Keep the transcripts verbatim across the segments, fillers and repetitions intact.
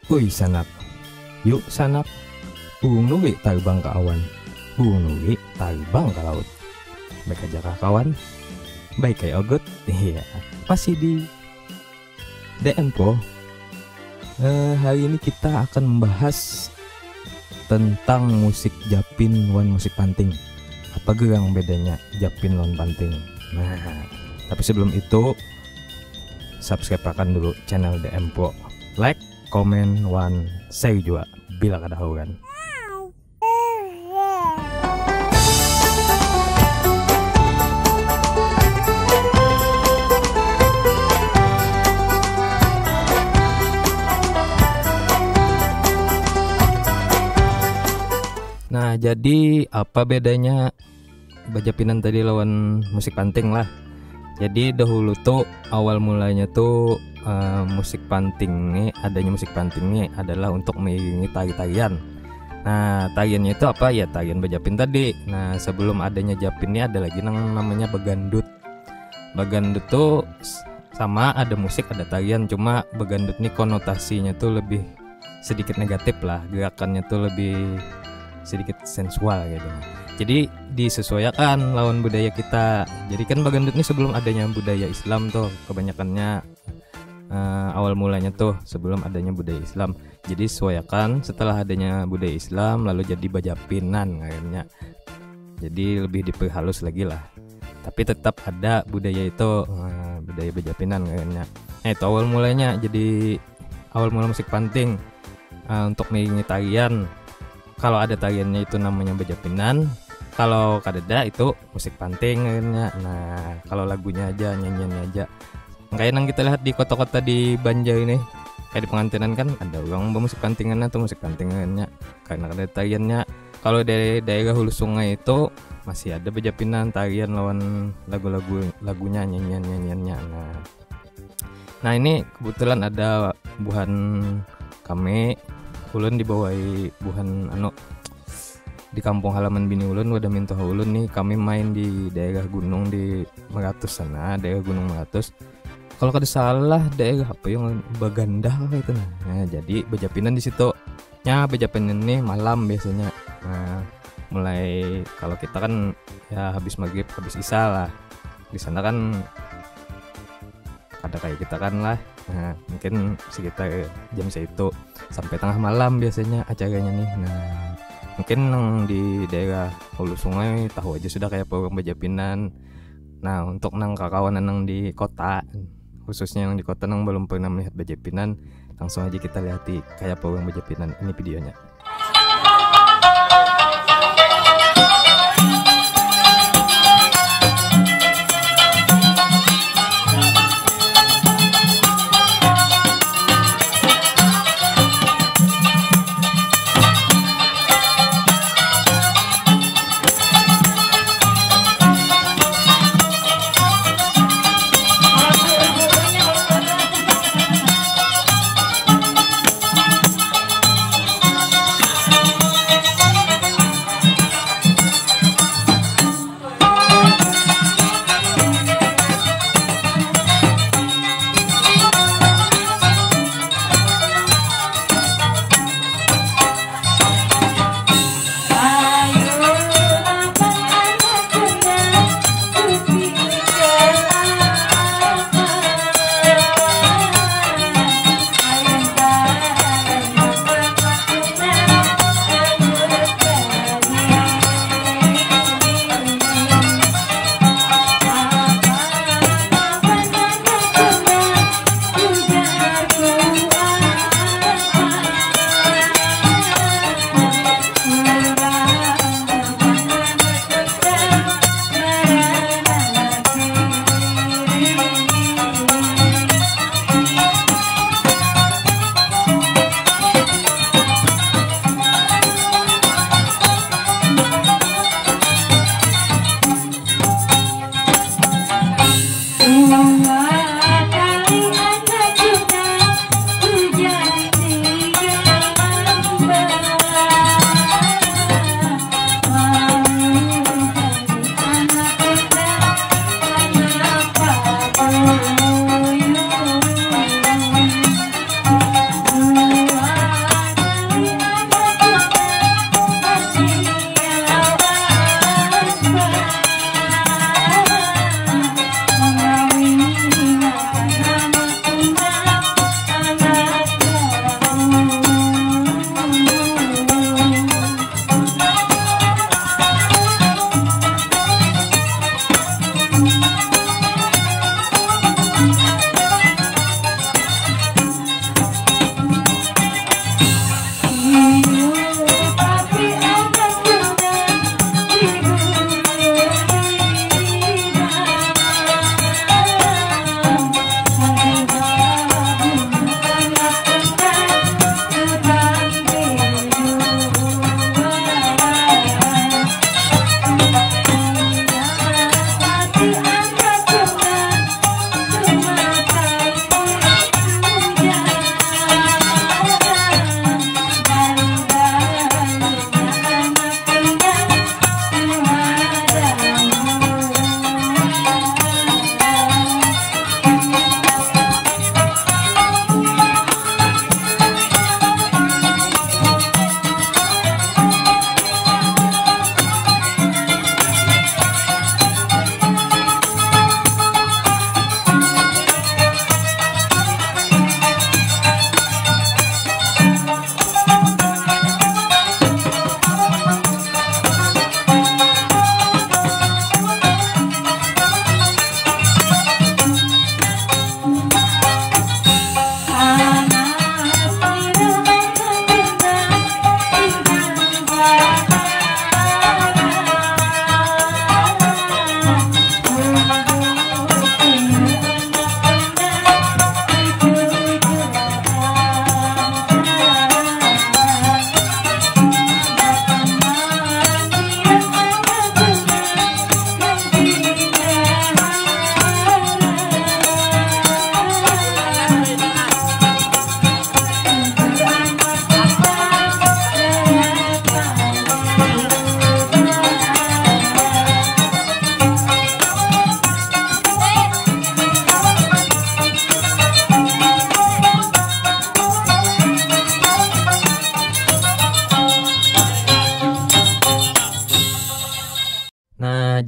Ui sanak, yuk sanak, burung nuri tarbang ka awan, burung nuri tarbang ka laut. Baik haja kah kawan? Baik ai Ogut? Iya, masih di D M Pro. Eh, hari ini kita akan membahas tentang musik japin wan musik panting. Apa gerang bedanya japin lawan panting? Nah, tapi sebelum itu, subscribe akan dulu channel D M Pro. Like, komen, wan share jua bila kada haluran. Nah, jadi apa bedanya bajapinan tadi lawan musik panting lah. Jadi dahulu tu awal mulanya tu, eh, musik panting ni, adanya musik panting ni adalah untuk mengiringi tari-tarian. Nah, tariannya itu apa? Ya, tarian bajapin tadi. Nah, sebelum adanya japin ni ada lagi nang namanya bagandut. Bagandut tu s-, sama ada musik, ada tarian, cuma bagandut ni konotasinya tu lebih sedikit negatif lah, gerakannya tu lebih sedikit sensual gitu. Jadi disesuaikan lawan budaya kita. Jadi kan bagandut ni sebelum adanya budaya Islam tuh, kebanyakannya, eh, awal mulanya tuh sebelum adanya budaya Islam. Jadi sesuaikan setelah adanya budaya Islam, lalu jadi bajapinan kayaknya. Jadi lebih diperhalus lagi lah. Tapi tetap ada budaya itu, eh, budaya bajapinan kayaknya. Nah, itu awal mulanya. Jadi awal mula musik panting, eh, untuk mengiringi tarian. Kalau ada tariannya itu namanya bajapinan, kalau kadada itu musik panting kayaknya. Nah, kalau lagunya aja, nyanyiannya aja. Kayak nang kita lihat di kota-kota di Banjar ini, kayak di pengantinan kan ada orang bermusik pantingan atau musik pantingannya, karena ada tariannya. Kalau dari daerah Hulu Sungai itu masih ada bajapinan tarian lawan lagu-lagu, lagunya, nyanyian-nyanyiannya. Nah, nah, ini kebetulan ada buhan kami, ulun dibawai buhan anu, di kampung halaman bini ulun, wadah mintuha ulun nih, kami main di daerah gunung di Meratus sana, daerah Gunung Meratus. Kalau kada salah daerah apa yang Bagandah kah itu nah. Nah, jadi bajapinan di situ. Nya bajapinan nih malam biasanya. Nah, mulai kalau kita kan ya habis maghrib, habis isya lah. Di sana kan kada kayak kita kan lah. Nah, mungkin sekitar jam satu sampai tengah malam biasanya acaranya nih. Nah, mungkin nang di daerah Hulu Sungai tahu aja sudah kayak apa orang bajapinan. Nah, untuk nang kakawanan nang di kota, khususnya nang di kota nang belum pernah melihat bajapinan, langsung aja kita lihati kayak apa orang bajapinan. Ini videonya.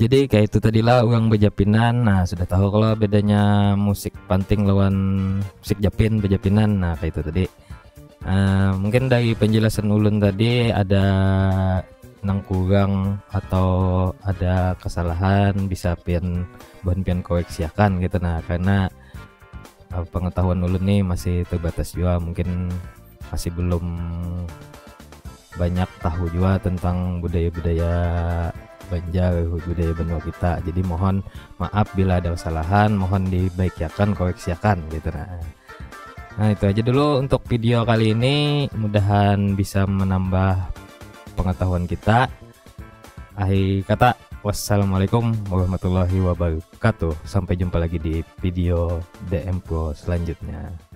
Jadi kayak itu tadi lah, orang bejapinan. Nah, sudah tahu kalau bedanya musik panting lawan musik japin, bejapinan. Nah, kayak itu tadi. Uh, mungkin dari penjelasan ulun tadi ada nang kurang atau ada kesalahan, bisa pian buhan pian koreksiakan gitu. Nah, karena uh, pengetahuan ulun nih masih terbatas juga, mungkin masih belum banyak tahu juga tentang budaya-budaya Banjar, budaya benua kita. Jadi mohon maaf bila ada kesalahan, mohon dibaikiakan, koreksiakan gitu. Nah, nah, itu aja dulu untuk video kali ini. Mudahan bisa menambah pengetahuan kita. Akhir kata, wassalamualaikum warahmatullahi wabarakatuh. Sampai jumpa lagi di video D M Pro selanjutnya.